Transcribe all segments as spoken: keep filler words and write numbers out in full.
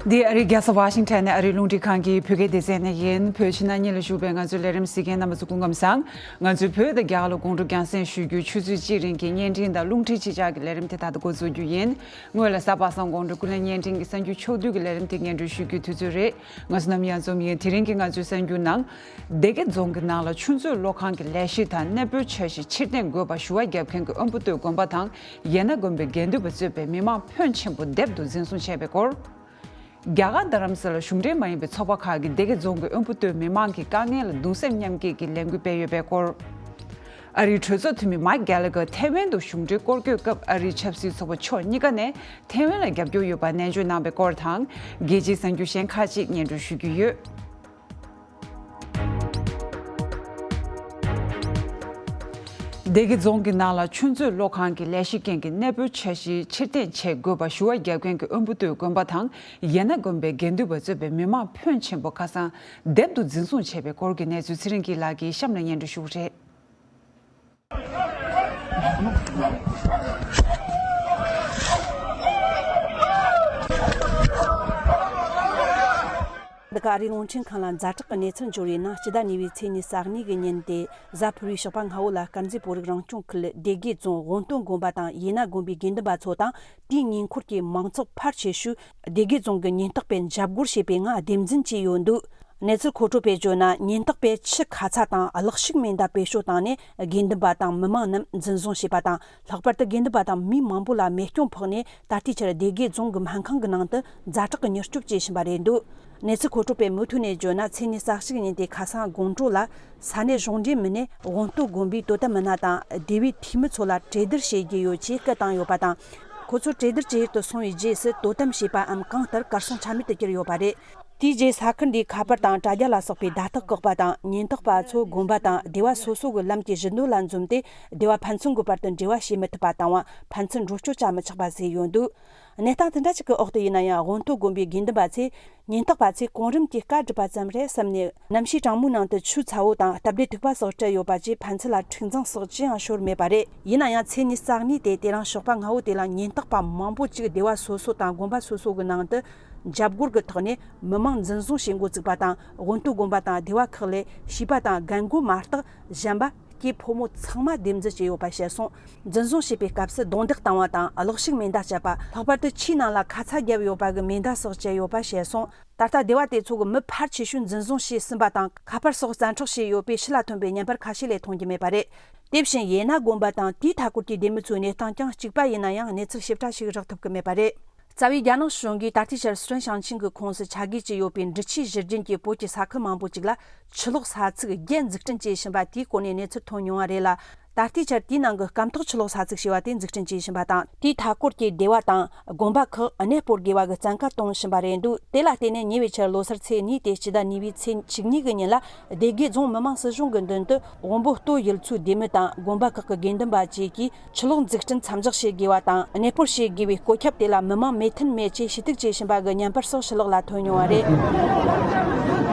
འདི་ཨ་རིའི་རྒྱལ་ས་ཝ་ཤིང་ཊོན་ནས་ཨ་རིའི་རླུང་འཕྲིན་ཁང་གི་བོད་སྐད་སྡེ་ཚན་ནས་ཡིན། བོད་ཕྱི་ནང་གཉིས་ལ་བཞུགས་པའི་ང་ཚོའི་ལས་རིམ་གཟིགས་མཁན་རྣམ་པ་ཚོ་སྐུ་ཁམས་བཟང་། ང་ཚོའི་བོད་དང་རྒྱ་གར་ལ་དགོང་དྲོ་རྒྱང་སྲིང་ཞུ་རྒྱུའི་ཆུ་ཚོད་གཅིག་རིང་གི་བརྙན་འཕྲིན་དང་རླུང་འཕྲིན་ཆེད་བཅར་གྱི་ལས་རིམ་དེ་ད་ལྟ་འགོ་འཛུགས་རྒྱུ་ཡིན། སྔོན་ལ་གཟའ་པ་སངས་དགོང་དྲོ་ཀུན་གླེང་བརྙན་འཕྲིན་གྱི་གསར་འགྱུར་ཕྱོགས་བསྡུས་ཀྱི་ལས་རིམ་དེ་སྙན་སྒྲོན་ཞུ་རྒྱུའི་དུས་ཚོད་རེད། ང་ཚོ་ནམ་ཡང་འཛོམས་ཡིན། དེ་རིང་གི་ང་ཚོའི་གསར་འགྱུར་ནང་། སྡེ་དགེ་རྫོང་གི་ནང་ལ་ཆུ་མཛོད་གློག་ཁང་གི་ལས་གཞི་དང་གནས་སྤོའི་འཆར་གཞི་ཕྱིར་འཐེན་དགོས་པར་ཞུ་བ་བརྒྱབ་མཁན་གྱི་དབོན་པོ་སྟོད་དགོན་པ་དང་ཡན་ན་དགོན་པའི་དགེ་འདུན་པ་གཙོས་པའི་མི་མང་ཕོན་ཆེན་པོ་སྡེབ་ཏུ་འཛིན་བཟུང་བྱས་པའི་སྐོར། རྒྱ་གར་རྡ་རམ་ས་ལར་གཞུང་འབྲེལ་མ་ཡིན་པའི་ཚོགས་པ་ཁག་གིས་སྡེ་དགེ་རྫོང་གི་དབོན་པོ་སྟོད་མི་མང་གི་དཀའ་ངལ་ལ་གདུང་སེམས་མཉམ་སྐྱེད་ཀྱི་ལས་འགུལ་སྤེལ་ཡོད་པའི་སྐོར། ཨ་རིའི་གྲོས་ཚོགས་འཐུས་མི་མཱིག་གྷེ་ལ་གྷར་ཐའེ་ཝན་དུ་གཞུང་འབྲེལ་སྐོར་སྐྱོད་སྐབས་ཨ་རིའི་ཆབ་སྲིད་ཚོགས་པ་ཕྱོགས་གཉིས་ཀ་ནས་ཐའེ་ཝན་ལ་རྒྱབ་སྐྱོར་ཡོད་པ་ནན་བརྗོད་གནང་བའི་སྐོར་དང་། རྒྱལ་སྤྱིའི་གསར་འགྱུར་གཞན་ཁག་ཅིག་སྙན་སྒྲོན་ཞུ་རྒྱུ་ཡོད། སྡེ་དགེ་རྫོང་གི་ནང་ལ་ཆུ་མཛོད་གློག་ཁང་གི་ལས་གཞི་རྐྱེན་གྱིས་གནས་སྤོའི་འཆར་གཞི་ཕྱིར་འཐེན་བྱེད་དགོས་པ་ཞུ་བ་བརྒྱབ་མཁན་གྱི་དབོན་པོ་སྟོད་དགོན་པ་དང་ཡན་ན་དགོན་པའི་དགེ་འདུན་པ་གཙོས་པའི་མི་མང་ཕོན་ཆེན་པོ་ཁ་སང་སྡེབ་ཏུ་འཛིན་བཟུང་བྱས་པའི་སྐོར་གྱི་གནས་ཚུལ་ཚེ་རིང་སྐྱིད་ལགས་ཀྱིས་གཤམ་ལ་སྙན་སྒྲོན་ཞུ་གི་རེད། འདི་ག་ཨ་རིའི་རླུང་འཕྲིན་ཁང་ལ་ཛ་དྲག་གི་གནས་ཚུལ་འབྱོར་བའི་ནང་། སྤྱི་ཟླ་གཉིས་པའི་ཚེས་ཉི་ཤུ་རྩ་གཉིས་ཀྱི་ཉིན་ཏེ་གཟའ་ཕུར་བུའི་ཞོགས་པ་སྔ་བོ་ལ་དཀར་མཛེས་བོད་རིགས་རང་སྐྱོང་ཁུལ་སྡེ་དགེ་རྫོང་དབོན་སྟོད་དགོན་པ་དང་ཡན་ན་དགོན་པའི་དགེ་འདུན་པ་ཚོ་དང་དེའི་ཉེ་འཁོར་གྱི་མང་ཚོགས་ཕལ་ཆེ་ཤོས་སྡེ་དགེ་རྫོང་གི་ཉེན་རྟོག་པས་འཇབ་རྒོལ་བྱས་པའི་ངང་སྡེབ་འཛིན་བྱས་ཡོད་འདུག་གནས་ཚུལ་མཁོ་སྤྲོད་པས་བརྗོད་ན། ཉེན་རྟོག་པས་ཆུ་ཁ་ཚ་དང་གློག་ཤུགས་མེ་མདའ་བེད་སྤྱོད་བཏང་ནས་དགེ་འདུན་པ་དང་མི་མང་རྣམས་འཛིན་བཟུང་བྱས་པ་དང་། ལྷག་པར་དུ་དགེ་འདུན་པ་དང་མི་མང་པོ་ལ་རྨས་སྐྱོན་ཕོག་ནས། ད་ལྟའི་ཆར་སྡེ་དགེ་རྫོང་གི་སྨན་ཁང་གི་ནང་དུ་ཛ་དྲག་གི་མྱུར་སྐྱོབ་བྱེད་བཞིན་པ་རེད་འདུག་གནས་ཚུལ་མཁོ་སྤྲོད་པས་མུ་མཐུད་ནས་བརྗོད་ན། ཚེས་ཉི་ཤུ་རྩ་གཅིག་ཉིན་ཏེ་ཁ་སང་དགོང་དྲོ་ལ་ས་གནས་གཞུང་འབྲེལ་མི་སྣས་དབོན་སྟོད་དགོན་པའི་དོ་དམ་མི་སྣ་དང་སྡེ་བའི་འཐུས་མི་ཚོ་ལ་གྲོས་བསྡུར་བྱེད་རྒྱུ་ཡོད་ཅེས་སྐུལ་བཏང་ཡོད་པ་དང་། ཁོ་ཚོ་གྲོས་བསྡུར་བྱེད་ཡུལ་དུ་སོང་བའི་རྗེས་སུ་དོ་དམ་བྱེད་པའམ་གང་ལྟར་གར་སོང་ཆ་མེད་དུ་གྱུར་ཡོད་པ་རེད། དེའི་རྗེས་ས་ཁུལ་འདིའི་ཁ་པར་དང་དྲ་རྒྱ་ལ་སོགས་པའི་བརྡ་རྟགས་བཀག་པ་དང་། ཉེན་རྟོག་པ་ཚོ་དགོན་པ་དང་སྡེ་བ་སོ་སོ་གི་ལམ་གྱི་གཞི་མདོ་ལ་འཛོམས་ཏེ། སྡེ་བ་ཕན་ཚུན་གྱི་བར་དུ་འབྲེལ་བ་བྱེད་མི་ཐུབ་པ་དང་། ཕན་ཚུན་འགྲོ་སྐྱོད་བྱ་མི་ཆོག་པ་བཟོས་ཡོད་འདུག་གནས་སྟངས་དེ་འདྲ་ཞིག་གི་འོག་ཏུ་ཡིན་ན་ཡང་། དབོན་སྟོད་དགོན་པའི་དགེ་འདུན་པ་ཚོས་ཉེན་རྟོག་པ་ཚོས་གོང་རིམ་གྱི་བཀའ་སྒྲུབ་པ་ཙམ་རེད་བསམ་ནས། གནམ་གཤིས་གྲང་མོའི་ནང་དུ་ཆུ་ཚ་བོ་དང་སྟབས་བདེ་ཐིགས་པ་སོགས་སྤྲད་ཡོད་པ་བཅས་ཕན་ཚུན་ལ་མཁྲེགས་འཛིན་སོགས་ཅི་ཡང་ཤོར་མེད་པ་རེད། ཡིན་ན་ཡང་། ཚེས་ཉི་ཤུ་རྩ་གཉིས་ཏེ་དེ་རིང་ཞོགས་པ་སྔ་བོ་དེ་ལ་ཉེན་རྟོག་པ་མང་པོ་ཅིག་སྡེ་བ་སོ་སོ་དང་དགོན་པ་སོ་སོ་གི་ནང་དུ་འཇབ་རྒོལ་གྱི་ཐོག་ནས་མི་མང་འཛིན་བཟུང་བྱེད་འགོ་བཙུགས་པ་དང་། དབོན་སྟོད་དགོན་པ་དང་སྡེ་བ་ཁག་ལས་བྱིས་པ་དང་རྒན་རྒོན་མ་གཏོགས་གཞན་པ་སྐྱེས་ཕོ་མོ་ཚང་མ་སྡེབ་འཛིན་བྱས་ཡོད་པ་བཤད་སོང་། འཛིན་བཟུང་བྱས་པའི་སྐབས་སུ་རྡུང་རྡེག་བཏང་བ་དང་གློག་ཤུགས་མེ་མདའ་སྤྱད་པ། ལྷག་པར་དུ་ཆུའི་ནང་ལ་ཁ་ཚ་བརྒྱབ་ཡོད་པ་གི་མེ་མདའ་སོགས་སྤྱད་ཡོད་པ་བཤད་སོང་། ད་ལྟ་སྡེ་བ་དེ་ཚོ་གི་མི་ཕལ་ཆེ་ཤོས་འཛིན་བཟུང་བྱས་ཟིན་པ་དང་། ཁ་པར་སོགས་བཙན་འཕྲོག་བྱས་ཡོད་པས་ཕྱི་ལ་ཐོན་པའི་བརྙན་པར་ཁ་ཤས་ལས་མཐོང་རྒྱུ་མེད་པ་རེད། དེ་བཞིན་ཡན་ན་དགོན་པ་དང་དེའི་མཐའ་སྐོར་གྱི་སྡེ་མི་ཚོའི་གནས་སྟངས་ཀྱང་གཅིག་པ་ཡིན་ན་ཡང་། གནས་ཚུལ་ཞིབ་ཕྲ་ཞིག་རག་ཐུབ་ཀྱི་མེད་པ་རེད། རྩ་བའི་རྒྱ་ནག་གཞུང་གིས་ད་ལྟའི་ཆར་སུ་ཁྲོན་ཞིང་ཆེན་གྱི་ཁོངས་སུ་ཆ་བགོས་བྱས་ཡོད་པའི་འབྲི་ཆུའི་བཞུར་རྒྱུན་གྱི་བོད་ཀྱི་ས་ཁུལ་མང་པོ་ཅིག་ལ་ཆུ་གློག་ས་ཚིགས་བརྒྱད་འཛུགས་སྐྲུན་བྱེད་བཞིན་པ་དེའི་སྐོར་ནས་གནས་ཚུལ་ཐོན་མྱོང་བ་རེད་ལ། ད་ལྟའི་ཆར་དེའི་ནང་གི་སྐམ་ཐོག་ཆུ་གློག་ས་ཚིགས་ཞེས་པ་དེ་འཛུགས་སྐྲུན་བྱེད་བཞིན་པ་དང་། དེའི་མཐའ་སྐོར་གྱི་སྡེ་བ་དང་དགོན་པ་ཁག་གནས་སྤོར་དགོས་པ་གི་བཙན་བཀའ་གཏོང་བཞིན་པ་རེད་འདུག་དེ་ལ་བརྟེན་ནས་ཉེ་བའི་ཆར་ལོ་སར་ཚེས་གཉིས་ཏེ་སྤྱི་ཟླ་གཉིས་པའི་ཚེས་བཅུ་གཉིས་ཀྱི་ཉིན་ལ། སྡེ་དགེ་རྫོང་མི་དམངས་སྲིད་གཞུང་གི་མདུན་དུ་དབོན་པོ་སྟོད་ཡུལ་ཚོའི་སྡེ་མི་དང་དགོན་པ་ཁག་གི་དགེ་འདུན་པ་བཅས་ཀྱིས་ཆུ་གློག་འཛུགས་སྐྲུན་མཚམས་འཇོག་བྱེད་དགོས་པ་དང་། གནས་སྤོར་བྱེད་དགོས་པའི་བཀོད་ཁྱབ་དེ་ལ་མི་མང་མོས་མཐུན་མེད་ཅེས་ཞུ་གཏུག་བྱེད་བཞིན་པ་གི་བརྙན་པར་སོགས་ཕྱི་ལོགས་ལ་ཐོན་མྱོང་བ་རེད།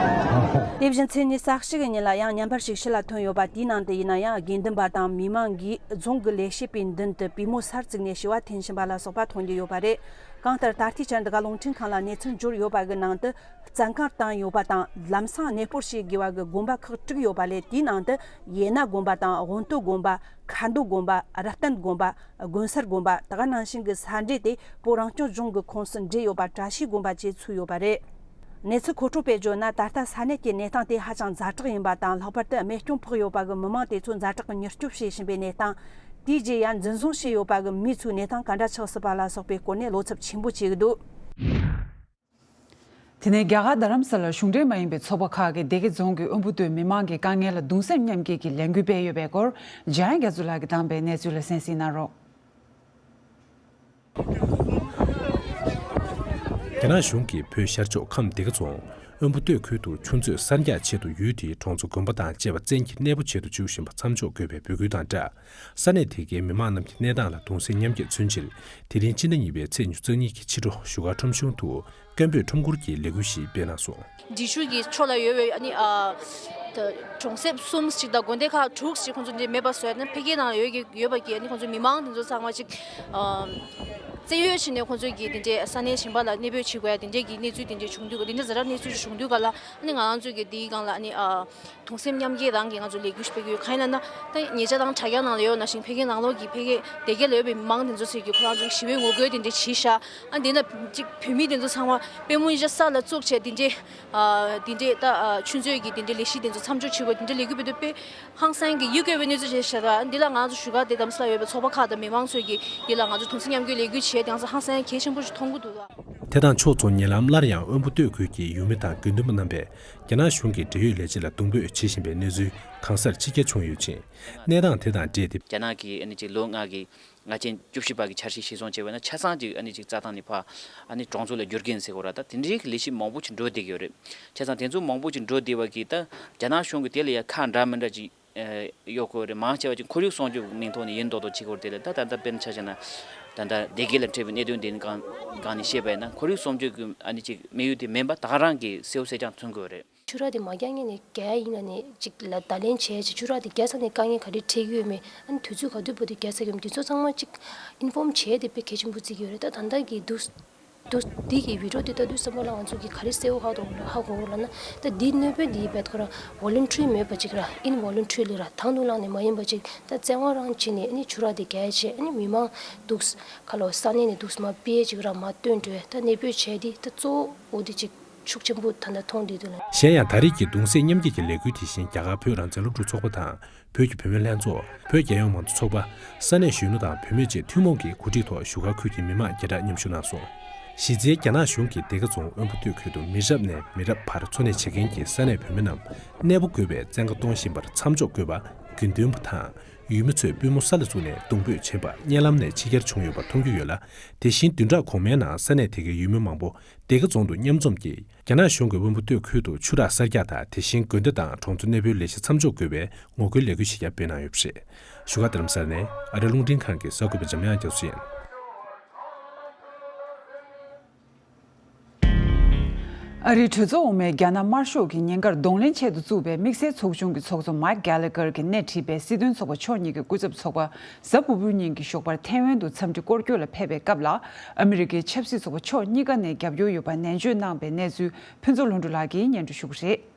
དེ་བཞིན་ཚེས་ཉི་ཤུ་རྩ་གཅིག་གི་ཉིན་ལ་ཡང་བརྙན་པར་ཞིག་ཕྱི་ལ་ཐོན་ཡོད་པ་དེའི་ནང་དུ་ཡིན་ན་ཡང་། དགེ་འདུན་པ་དང་མི་མང་གིས་རྫོང་གི་ལས་བྱེད་པའི་མདུན་དུ་པུས་མོ་སར་བཙུགས་ནས་ཞུ་བ་འཐེན་བཞིན་པ་ལ་སོགས་པ་མཐོང་རྒྱུ་ཡོད་པ་རེད། གང་ལྟར་ད་ལྟའི་ཆར་འདི་ག་རླུང་འཕྲིན་ཁང་ལ་གནས་ཚུལ་འབྱོར་ཡོད་པ་གི་ནང་དུ། བཙན་བཀའ་བཏང་ཡོད་པ་དང་། ལམ་སང་གནས་སྤོར་བྱེད་དགོས་པ་གི་དགོན་པ་ཁག་དྲུག་ཡོད་པ་ལས། དེའི་ནང་དུ་ཡན་ན་དགོན་པ་དང་། དབོན་སྟོད་དགོན་པ། ཁ་མདོ་དགོན་པ། རབ་བརྟན་དགོན་པ། དགོན་གསར་དགོན་པ། དེ་ག་ནང་བཞིན་གྱི་ས་འབྲེལ་དེ་བོད་རང་སྐྱོང་ལྗོངས་ཀྱི་ཁོངས་སུ་འདྲེས་ཡོད་པ་བཀྲ་ཤིས་དགོན་པ་བཅས་ཚུད་ཡོད་པ་རེད། གནས་ཚུལ་མཁོ་སྤྲོད་པས་བརྗོད་ན། ད་ལྟ་ས་གནས་ཀྱི་གནས་སྟངས་དེ་ཧ་ཅང་ཛ་དྲག་ཡིན་པ་དང་། ལྷག་པར་དུ་རྨས་སྐྱོན་ཕོག་ཡོད་པ་གི་མི་མང་དེ་ཚོ་ཛ་དྲག་གི་མྱུར་སྐྱོབ་བྱེད་བཞིན་པའི་གནས་སྟངས། དེའི་རྗེས་ཡང་འཛིན་བཟུང་བྱས་ཡོད་པ་གི་མི་ཚོའི་གནས་སྟངས་ག་འདྲ་ཆགས་སྲིད་པ་ལ་སོགས་པའི་སྐོར་ནས་བློ་འཚབ་ཆེན་པོ་བྱེད་ཀྱི་འདུག་དེ་ནས་རྒྱ་གར་རྡ་རམ་ས་ལར་གཞུང་འབྲེལ་མ་ཡིན་པའི་ཚོགས་པ་ཁག་གིས་སྡེ་དགེ་རྫོང་གི་དབོན་པོ་སྟོད་མི་མང་གི་དཀའ་ངལ་ལ་གདུང་སེམས་མཉམ་སྐྱེད་ཀྱི་ལས་འགུལ་སྤེལ་ཡོད་པའི་སྐོར། འཇམ་དབྱངས་རྒྱ་མཚོ་ལགས་ཀྱིས་བཏང་པའི་གནས་ཚུལ་ལ་གསན་གཟིགས་གནང་རོགས། རྒྱ་ནག་གཞུང་གིས་བོད་ཤར་ཕྱོགས་ཁམས་སྡེ་དགེ་རྫོང་དབོན་པོ་སྟོད་ཁུལ་དུ་ཆུ་མཛོད་གསར་རྒྱག་ཆེད་དུ་ཡུལ་དེའི་གྲོང་ཚོ་དགོན་པ་དང་བཅས་པ་བཙན་གྱིས་གནས་སྤོ་བྱེད་དུ་འཇུག་བཞིན་པ་མཚམས་འཇོག་དགོས་པའི་འབོད་སྐུལ་དང་སྦྲགས། ས་གནས་དེ་གའི་མི་མང་རྣམས་ཀྱི་གནས་སྟངས་ལ་གདུང་སེམས་མཉམ་སྐྱེད་མཚོན་ཆེད། དེ་རིང་སྤྱི་ཟླ་གཉིས་པའི་ཚེས་ཉི་ཤུ་རྩ་གཉིས་ཀྱི་ཕྱི་དྲོ་བཞུགས་སྒར་ཁྲོམ་གཞུང་དུ་སྐད་འབོད་ཁྲོམ་སྐོར་གྱི་ལས་འགུལ་ཞིག་སྤེལ་གནང་སོང་། འབྲི་ཆུ་གི་ཕྱོགས་ལ་ཡོད་པའི་ཨ་ནི་ཨ་ད་གྲོང་གསེབ་གསུམ་ཞིག་དང་དགོན་སྡེ་ཁག་དྲུག་ཞིག་ཁོང་ཚོ་འདི་མེད་པ་བཟོས་ནས་འཕེལ་རྒྱས་ནང་ལ་ཡོད་ཀྱི་ཡོད་པ་གི་ཨ་ནི་ཁོང་ཚོ་མི་མང་དེ་ཚོ་ཚང་མ་ཅིག་ཨ། བཙན་གཡོལ་བྱས་ནས་ཁོང་ཚོས་ཀྱི་དེ་འདྲའི་ས་གནས་གཞན་པ་ལ་གནས་སྤོས་བྱེད་དགོས་ཡ་དེ་འདྲའི་གི་གནས་ཚུལ་དེ་འདྲའི་བྱུང་དུས། དེ་འདྲའི་ཛ་དྲག་གནས་ཚུལ་ཞིག་བྱུང་དུས་ག་ལ། ཨ་ནི་ང་རང་ཚོས་ཀྱི་དེའི་སྒང་ལ་ཨ་ནི་ཨ། གདུང་སེམས་མཉམ་སྐྱེད་རང་གི་ང་ཚོ་ལས་འགུལ་ཞིག་སྤེལ་གྱི་ཡོད། གང་ཡིན་ལབ་ན། ད་ཉེ་ཆར་དང་དྲ་རྒྱ་ནང་ལ་ཡོད་ན་ཞིང་འཕེལ་རྒྱས་ནང་ལོགས་ཀྱི་འཕེལ་རྒྱས་སྡེ་དགེ་ལ་ཡོད་པའི་མི་མང་དེ་ཚོ་ཚོས་ཀྱི་ཁོ་རང་ཚོའི་ཞི་བའི་ངོ་རྒོལ་དེ་འདྲ་བྱས་ཤག་ཨ་འདི་ན་ཅིག་བོད་མི་དེ་ཚོ་ཚང་མ་དཔེ་མོ་ཡིན་ཤག་ས་ལ་བཙུགས་བྱས་དེ་འདྲའི་ཨ་དེ་འདྲའི་ད་ཨ་ཆུ་མཛོད་ཀྱི་དེ་འདྲའི་ལས་གཞི་དེ་ཚོ་མཚམས་འཇོག་བྱེད་དགོས། དེ་འདྲའི་ལས་འགུལ་སྤེལ་དུས་དཔེ་ཧང་སང་གི་ཡིད་སྐྱོ་བའི་གནས་ཚུལ་ཞིག་ཤག་འདི་ལ་ང་ཚོ་བཞུགས་སྒར་དེ་རྡ་རམ་ས་ལ་ཡོད་པའི་ཚོགས་པ་ཁག་དང་མི་མང་ཚོས་ཀྱི་འདི་ལ་ང་ཚོ་གདུང་སེམས་མཉམ་སྐྱེད་ལས་འགུལ་བྱས་དེང་སང་ཧང་སང་གལ་ཆེན་པོ་ཞིག་མཐོང་གི་འདུག་ལ། དེ་དང་ཕྱོགས་མཚུངས་ཉེ་ལམ་སླར་ཡང་དབོན་པོ་སྟོད་ཁུལ་གྱི་ཡུལ་མི་དང་དགེ་འདུན་པ་རྣམ་པས། རྒྱ་ནག་གཞུང་གིས་འབྲེལ་ཡོད་ལས་བྱེད་ལ་གདོང་འབོད་བྱེད་བཞིན་པའི་གནས་ཚུལ་གང་སར་ཕྱི་གྱར་བྱུང་ཡོད་ཅིང་། གནས་སྟངས་དེ་དང་འབྲེལ་ཏེ། རྒྱ་ནག་གིས་ཨ་ནི་ཅིག་ལོ་ལྔ་གི་ལྔ་ཆེན་བཅུ་བཞི་པ་གི་འཆར་གཞི་གཞིར་བཟུང་བྱས་པ་ན། ཆ་ཚང་ཅིག་ཨ་ནི་ཅིག་རྩྭ་ཐང་ནས་ཕར་ཨ་ནི་གྲོང་ཚོ་ལ་བསྒྱུར་གྱིན་ཟེར་གོ་ར། ད་དེ་འདྲའི་གི་ལས་གཞི་མང་པོ་ཅིག་འགྲོ་བསྡད་ཀྱི་ཡོད་རེད། བྱས་ཙང་དེ་ཚོ་མང་པོ་ཅིག་འགྲོ་བསྡད་པ་གིས་ད་རྒྱ་ནག་གཞུང་གིས་དེ་ལ་ཡ་ཁ་འདྲ་མི་འདྲ་ཅིག་ཨ་གཡོག་དགོས་རེད། མང་ཆེ་བ་ཅིག་ཁོར་ཡུག་སྲུང་སྐྱོབ་མིང་ཐོག་ནས་ཡིན་མདོག་མདོག་བྱེད་དགོས་རེད། དེ་ལ་ད་ད་ལྟ་དཔེར་ན་ཆ་བཞག་ན། ད་ལྟ་སྡེ་དགེ་ལ་འཕྲད་པའི་གནད་དོན་དེ་སྒང་སྒང་ནས་བཤད་པ་ཡིན་ན། ཁོར་ཡུག་སྲུང་སྐྱོབ་ཀྱི་ཨ་ནི་ཅིག་དམིགས་ཡུལ་དེ་མིན་པ་ད་ག་རང་གི་གསལ་པོ་གསལ་རྐྱང་མཚོན་གྱི་ཡོད་རེད། ཆུ་རགས་དེ་མ་རྒྱག་སྔོན་ནས་རྒྱག་ཡིན་ན་ནས་ཅིག་ལ་བརྡ་ལན་བྱས་ཅིག་ཆུ་རགས་དེ་རྒྱག་ས་ནས་དཀའ་ངལ་ག་རེ་འཕྲད་ཀྱི་ཡོད་མེད། ཨ་ནི་དུས་ཚོད་ག་དུས་བར་དུ་རྒྱག་ས་ཡོད་མེད། དེ་ཚོ་ཚང་མ་ཅིག་ཨིན་ཕོམ་བྱས་དེ་དཔེ་གལ་ཆེན་པོ་བརྩི་གི་ཡོད་རེད། ད་ད་ལྟ་གི་འདུག་འདུག་འདི་གི་བི་ཌིའོ་དེ་ལྟ་དུས་ཙམ་པ་ལ་ང་ཚོ་གི་ག་རེ་གསལ་པོ་ཧ་གོ་ཧ་གོ་གོ་ལབ་ན། ད་འདི་གནོད་འབུ་འདི་བེད་ཁོ་ར་ཝོ་ལུན་ཊི་རི་མེད་པ་ཅིག་ར། ཨིན་ཝོ་ལུན་ཊི་རི་ལི་ར། དང་དུ་བླངས་ནས་མ་ཡིན་པ་ཅིག་ད་བཙན་དབང་རང་བྱས་ནས་ཨ་ནི་ཆུ་རགས་དེ་རྒྱག་བྱས། ཨ་ནི་མི་མང་འདུག་ཁ་ལོ་ས་གནས་ནས་འདུག་མ་སྤེལ་ཅིག་ར་མ་བཏོན་འགྲོ། ད་གནས་སྤོས་བྱས་དེ་ད་གཙོ་བོ་འོ་དེ་ཅིག་ཤུགས་ཆེན་པོ་ད་ལྟ་མཐོང་བསྡད་འདུག་ལ། གཞན་ཡང་ད་རེས་ཀྱི་གདུང་སེམས་མཉམ་སྐྱེད་ཀྱི་ལས་འགུལ་དེ་བཞིན་རྒྱ་གར་བོད་རང་བཙན་སློབ་ཕྲུག་ཚོགས་པ་དང་། བོད་ཀྱི་བུད་མེད་ལྷན་ཚོགས། བོད་རྒྱལ་ཡོངས་མང་གཙོ་ཚོགས་པ། ས་གནས་གཞོན་ནུ་དང་བུད་མེད་བཅས་ཐུན་མོང་གི་གོ་སྒྲིག་ཐོག་བཞུགས་སྒར་ཁུལ་གྱི་མི་མང་བརྒྱ་ཕྲག་མཉམ་ཞུགས་གནང་སོང་། གཞི་རྩའི་རྒྱ་ནག་གཞུང་གིས་སྡེ་དགེ་རྫོང་དབོན་པོ་སྟོད་ཁུལ་དུ་མི་རབས་ནས་མི་རབས་བར་འཚོ་གནས་བྱེད་མཁན་གྱི་ས་གནས་བུད་མེད་རྣམས་གནས་སྤོ་དགོས་པའི་བཙན་བཀའ་གཏོང་བཞིན་པར་མཚམས་འཇོག་དགོས་པ། དགེ་འདུན་པ་དང་ཡུལ་མི་ཚོས་པུས་མོ་ས་ལ་བཙུགས་ནས་གདུང་འབོད་བྱས་པ་བརྙན་ལམ་ནས་ཕྱི་གྱར་བྱུང་ཡོད་པ་མཐོང་རྒྱུ་ཡོད་ལ། དེ་བཞིན་བདུན་ཕྲག་གོང་མའི་ནང་ས་གནས་དེ་གའི་ཡུལ་མི་མང་པོ་སྡེ་དགེ་རྫོང་དུ་མཉམ་འཛོམས་ཀྱིས། རྒྱ་ནག་གཞུང་གིས་དབོན་པོ་སྟོད་ཁུལ་དུ་ཆུ་རགས་གསར་རྒྱག་དང་། དེ་བཞིན་དགོན་སྡེ་དང་གྲོང་ཚོ་གནས་སྤོའི་ལས་གཞི་མཚམས་འཇོག་དགོས་པའི་ངོ་རྒོལ་ལས་འགུལ་ཞིག་ཀྱང་སྤེལ་གནང་ཡོད་པ་རེད། བཞུགས་སྒར་རྡ་རམ་ས་ལ་ནས་ཨ་རིའི་རླུང་འཕྲིན་ཁང་གི་གསར་འགོད་པ་འཇམ་དབྱངས་རྒྱ་མཚོ་ཡིན། ཨ་རིའི་གྲོས་ཚོགས་འོག་མའི་རྒྱ་ནག་དམར་ཤོག་གི་ཉེན་ཁར་གདོང་ལེན་ཆེད་དུ་བཙུགས་པའི་དམིགས་བསལ་ཚོགས་ཆུང་གི་ཚོགས་གཙོ་མཱིཀ་གྷེ་ལི་གྷར་གྱིས་སྣེ་ཁྲིད་པའི་སྲིད་དོན་ཚོགས་པ་ཕྱོགས་གཉིས་ཀྱི་སྐུ་ཚབ་ཚོགས་པ་གཟའ་ཕུར་བུའི་ཉིན་གྱི་ཞོགས་པར་ཐའེ་ཝན་དུ་འཚམས་འདྲི་སྐོར་སྐྱོད་ལ་ཕེབས་པའི་སྐབས་ལ། ཨ་མི་རི་ཀའི་ཆབ་སྲིད་ཚོགས་པ་ཕྱོགས་གཉིས་ཀ་ནས་རྒྱབ་སྐྱོར་ཡོད་པ་ནན་བརྗོད་གནང་པའི་གནས་ཚུལ་ཕུན་ཚོགས་ལྷུན་གྲུབ་ལགས་ཀྱིས་སྙན་སྒྲོན་ཞུ་གི་རེད།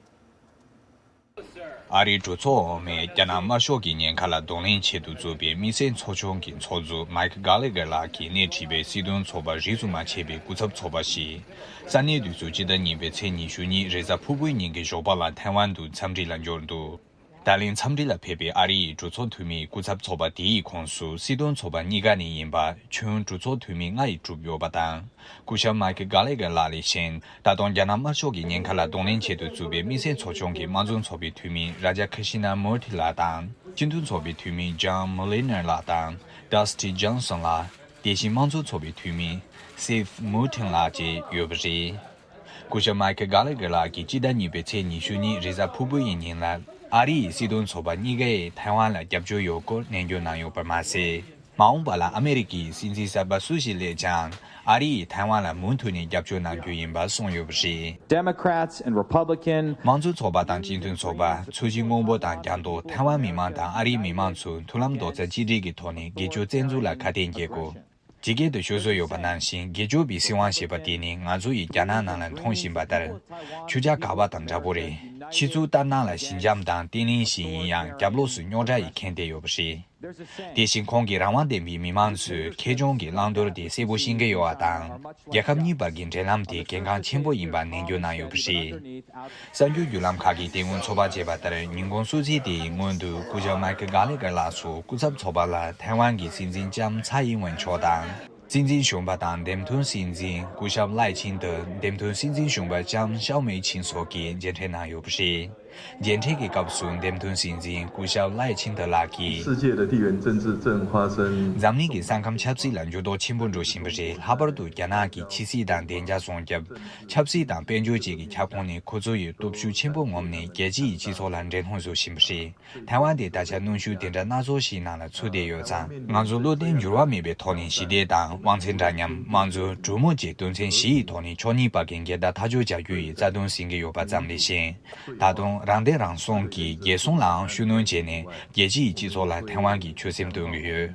ཨ་རིའི་གྲོས་ཚོགས་འོག་མའི་རྒྱ་ནག་དམར་ཤོག་གི་ཉེན་ཁ་ལ་གདོང་ལེན་ཆེད་དུ་བཙུགས་པའི་དམིགས་བསལ་ཚོགས་ཆུང་གི་ཚོགས་གཙོ་མཱིཀ་གྷེ་ལི་གྷེར་ལགས་ཀྱིས་སྣེ་ཁྲིད་པའི་སྲིད་དོན་ཚོགས་པ་རིས་སུ་མ་ཆད་པའི་སྐུ་ཚབ་ཚོགས་པ་ཞིག་ས་གནས་དུས་ཚོད་སྤྱི་ཟླ་གཉིས་པའི་ཚེས་ཉི་ཤུ་ཉིན་རེས་གཟའ་ཕུར་བུའི་ཉིན་གྱི་ཞོགས་པ་ལ་ཐའེ་ཝན་དུ་འཚམས་འདྲི་ལ་འབྱོར་འདུག་ད་ལན་འཚམས་འདྲི་ལ་ཕེབས་པའི་ཨ་རིའི་གྲོས་ཚོགས་འཐུས་མིའི་སྐུ་ཚབ་ཚོགས་པ་དེའི་ཁོངས་སུ་སྲིད་དོན་ཚོགས་པ་གཉིས་ཀ་ནས་ཡིན་པ་ཁྱོན་གྲོས་ཚོགས་འཐུས་མི་ལྔ་ཡིས་གྲུབ་ཡོད་པ་དང་། སྐུ་ཞབས་མཱིཀ་གྷེ་ལི་གྷེར་ལགས་ལས་གཞན། ད་དུང་རྒྱ་ནག་དམར་ཤོག་གི་ཉེན་ཁ་ལ་གདོང་ལེན་ཆེད་དུ་བཙུགས་པའི་དམིགས་བསལ་ཚོགས་ཆུང་གི་དམངས་གཙོ་ཚོགས་པའི་འཐུས་མི་རཱ་ཇ་ཁ་ཤི་ན་མུར་ཐི་ལགས་དང་། སྤྱི་མཐུན་ཚོགས་པའི་འཐུས་མི་ཇོན་མུ་ལི་ནར་ལགས་དང་། ཌ་སི་ཊི་ཇོན་སོན་ལགས། དེ་བཞིན་དམངས་གཙོ་ཚོགས་པའི་འཐུས་མི་སིབ་མུར་ཐིན་ལགས་བཅས་ཡོད་པ་རེད། སྐུ་ཞབས་མཱིཀ་གྷེ་ལི་གྷེར་ལགས་ཀྱིས་སྤྱི་ཟླ་གཉིས་པའི་ཚེས་ཉི་ཤུ་ཉིན་རེས་གཟའ་ཕུར་བུ་ཡི་ཉིན་ལ་ཨ་རི་ཡི་སྲིད་དོན་ཚོགས་པ་གཉིས་ཀས་ཐའེ་ཝན་ལ་རྒྱབ་སྐྱོར་ཡོད་སྐོར་ནན་བརྗོད་གནང་ཡོད་པར་མ་ཟད། མ་འོངས་པ་ལ་ཨ་མེ་རི་ཀའི་སྲིད་འཛིན་གསར་པ་སུ་ཞིག་སླེབས་ཀྱང་ཨ་རི་ཡིས་ཐའེ་ཝན་ལ་མུ་མཐུད་ནས་རྒྱབ་སྐྱོར་གནང་རྒྱུ་ཡིན་པ་གསུངས་ཡོད་པ་རེད། Democrats and Republican དམངས་གཙོ་ཚོགས་པ་དང་སྤྱི་མཐུན་ཚོགས་པ། ཚོས་གཞི་སྔོན་པོ་དང་རྒྱ་མདོ། ཐའེ་ཝན་མི་མང་དང་ཨ་རིའི་མི་མང་ཚོས་མཐུན་ལམ་རྡོག་རྩ་གཅིག་སྒྲིལ་གྱི་ཐོག་ནས་སྒེར་གཅོད་བཙན་འཛུལ་ལ་ཁ་གཏད་འཇལ་དགོས། ཇི་སྐད་དུ་ཤོད་སྲོལ་ཡོད་པ་ནང་བཞིན། སྒེར་གཅོད་པའི་སྲིད་དབང་ཞེས་པ་དེ་ནི་ང་ཚོ་ཡིས་རྒྱ་ནག་ནང་ལ་མཐོང་བཞིན་པ་ལྟར། ཆོས་རྒྱལ་ག་བ་དང་འདྲ་པོ་རེད། ཕྱི་ཚུལ་ལྟར་སྣང་ལ་ཞི་འཇམ་དང་བརྟན་བརླིང་ཞིག་ཡིན་ཡང་། རྒྱབ་ལོགས་སུ་རྙོག་དྲ་ཡིས་ཁེངས་བསྡད་ཡོད་པ་རེད། དེ་བཞིན་ཁོང་གིས་རང་དབང་ལྡན་པའི་མི་མང་ཚོའི་ཁེ་གྱོང་གི་བླང་དོར་དེ་གསལ་པོ་ཤེས་ཀྱི་ཡོད་པ་དང་། རྒྱལ་ཁབ་གཉིས་བར་གྱི་འབྲེལ་ལམ་དེ་གལ་འགངས་ཆེན་པོ་ཡིན་པ་ནན་བརྗོད་གནང་ཡོད་པ་རེད། གསར་འགྱུར་བརྒྱུད་ལམ་ཁག་གིས་དེ་སྔོན་ཚོད་དཔག་བྱས་པ་ལྟར། ཉིན་གུང་གསོལ་ཚིགས་དེའི་སྔོན་དུ་སྐུ་ཞབས་མཱིཀ་གྷེ་ལི་གྷེར་ལགས་སུ་སྐུ་ཚབ་ཚོགས་པ་ལ་ཐའེ་ཝན་གྱི་སྲིད་འཛིན་ལྕམ་ཚའེ་ཨིན་ཝེན་མཆོག་དང་། སྲིད་འཛིན་གཞོན་པ་དང་འདེམས་ཐོན་སྲིད་འཛིན་སྐུ་ཞབས་ལའེ་ཆིང་ཏེ། འདེམས་ཐོན་སྲིད་འཛིན་གཞོན་པ་ལྕམ་ཤའོ་མེ་ཆིང་སོགས་ཀྱིས་མཇལ་འཕྲད་གནང་ཡོད་པ་རེད། མཇལ་འཕྲད་ཀྱི་སྐབས་སུ་འདེམས་ཐོན་སྲིད་འཛིན་སྐུ་ཞབས་ལའེ་ཆིང་ཏེ་ལགས་ཀྱིས། 世界的地缘政治正发生 འཛམ་གླིང་གི་ས་ཁམས་ཆབ་སྲིད་ལ་འགྱུར་ལྡོག་ཆེན་པོ་འགྲོ་བཞིན་པ་རེད། ལྷག་པར་དུ་རྒྱ་ནག་གིས་ཕྱི་སྲིད་དང་བདེ་འཇགས་སྲུང་སྐྱོབ། ཆབ་སྲིད་དང་དཔལ་འབྱོར་བཅས་ཀྱི་ཁྱབ་ཁོངས་ནས་ཁོ་ཚོ་ཡི་སྟོབས་ཤུགས་ཆེན་པོ་ངོམ་ནས་རྒྱལ་སྤྱི་ཡི་སྤྱི་ཚོགས་ལ་འགྲན་སློང་བཟོ་བཞིན་པ་རེད། ཐའེ་ཝན་དེ་ད་ཆ་གནོན་ཤུགས་དེ་འདྲ་སྣ་ཚོགས་ཤིག་ནང་ལ་ཚུད་བསྡད་ཡོད་ཙང་། ང་ཚོ་བློ་བརྟན་འགྱུར་བ་མེད་པའི་ཐོག་ནས་ཞི་བདེ་དང་། དབང་ཚད་འདྲ་མཉམ། དམངས་གཙོ། གྲོས་མོལ་བཅས་དོན་ཚན་བཞི་ཡི་ཐོག་ནས་ཕྱོགས་གཉིས་བར་གྱི་འགལ་ཟླ་ཐག་གཅོད་བྱ་རྒྱུ་ཡི་རྩ་དོན་ཟིན་གྱི་ཡོད་པ་ཙམ་ལས་གཞན། ད་དུང་རང་བདེན་རང་སྲུང་གིས་རྒྱལ་སྲུང་ལའང་ཤུགས་སྣོན་བྱས་ནས། རྒྱལ་སྤྱིའི་སྤྱི་ཚོགས་ལ་ཐའེ་ཝན་གྱི་ཆོད་སེམས་སྟོན་གྱི་ཡོད།